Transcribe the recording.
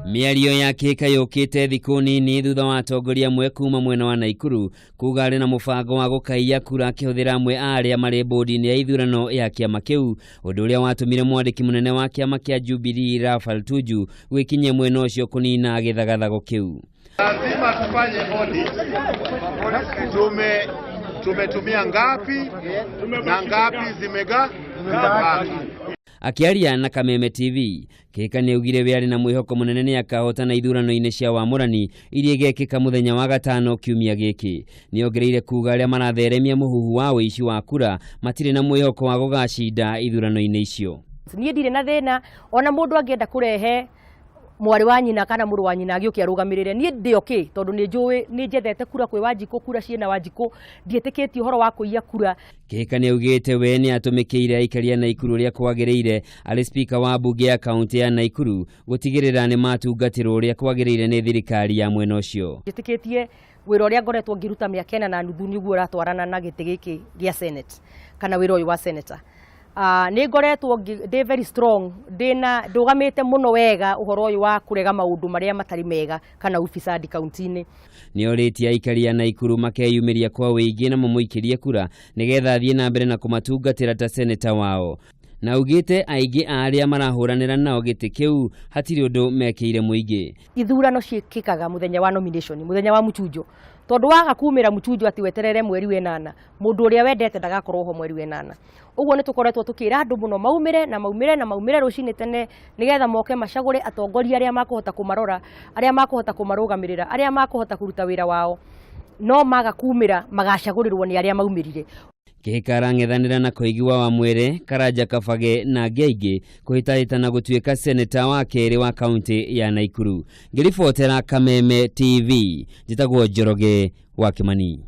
Mĩario ya Kĩhĩka yũkĩte thikũ nini thutha wa atongoria amwe kuma mwena wa Naikuru kuga arĩ na mũbango wa gũkaiya kura akĩhũthĩra amwe a arĩa marĩ bũndi-inĩ ya ithurano ya kĩama kĩu, ũndũ ũrĩa watũmire mwandĩki mũnene wa kĩama kĩa Jubilee Raphael Tuju gwĩkinyia mwena ũcio kũnina gĩthagathago kĩu. Lazima tufanye audit. Tumetumia ngapi na ngapi zimebaki. Akĩaria na Kameme TV, Kĩhĩka nĩaugire we arĩ na mwĩhoko mũnene nĩ akahotana ithurano-inĩ cia wamũrani iria igekĩka mũthenya wa gatano kiumia gĩkĩ. Nĩongereire kuga arĩa maratheremia mũhuhu wa ũici wa kura matirĩ na mwĩhoko wa gũgacinda ithurano-inĩ icio. Niĩ ndirĩ na thĩna ona mũndũ angĩenda kũrehe mwarĩ wa nyina kana mũrũ wa nyina agĩũke arũgamĩrĩre, niĩ ndĩ okay, tondũ nĩ njũĩ nĩ njethete kura kwĩ Wanjikũ, kura ciĩna Wanjikũ, ndiĩtĩkĩtie ũhoro wa kũiya kura. Kĩhĩka nĩaugĩte we nĩ atũmĩkĩire aikari a Naikuru ũrĩa kwagĩrĩire arĩ spika wa mbunge ya kaunti ya Naikuru gũtigĩrĩra nĩ matungatĩrwo ũrĩa kwagĩrĩire nĩ thirikari ya mwena ũcio. Njĩtĩkĩtie wĩra ũrĩa ngoretwo ngĩruta mĩaka ĩna na nuthu nĩguo ũratwarana na gĩtĩ gĩkĩ gĩa Senate kana wĩra ũyũ wa senator. Nĩ ngoretwo ndĩ very strong, ndĩna ndũgamĩte mũno wega ũhoro ũyũ wa kũrega maũndũ marĩa matarĩ mega kana ufisadi kaunti-inĩ. Nĩorĩtie aikari a Naikuru makeyumĩria kwa wĩingĩ na mamũikĩrie kura nĩgetha athiĩ na mbere na kũmatungatĩra ta seneta wao. Na augĩte aingĩ a arĩa marahũranĩra nao gĩtĩ kĩu hatirĩ ũndũ mekĩire mũingĩ. Ithurano ciĩkĩkaga mũthenya wa nomination, mũthenya wa mchunjo, tondũ waga kumĩra mchunjo atĩ weterere mweri wenana, mũndũ ũrĩa wendete ndagakorwo ho mweri wenana. Ũguo nĩ tũkoretwo tũkĩra andũ mũno maumĩre na maumĩre na maumĩre rũcinĩ tene nĩgetha moke macagũre atongoria arĩa makũhota kũmarora, arĩa makũhota kũmarũgamĩrĩra, arĩa makũhota kũruta wĩra wao, no maga kumĩra magacagũrĩrwo nĩ arĩa maumĩrire. Kĩhĩka arang'ethanĩra na Koigi wa Wamwere, Karanja Kabage na angĩ aingĩ kũhĩtahĩtana gũtuĩka seneta wa kerĩ wa kaunti ya Naikuru. Ngĩribotera Kameme TV, njĩtagwo Njoroge wa Kĩmani.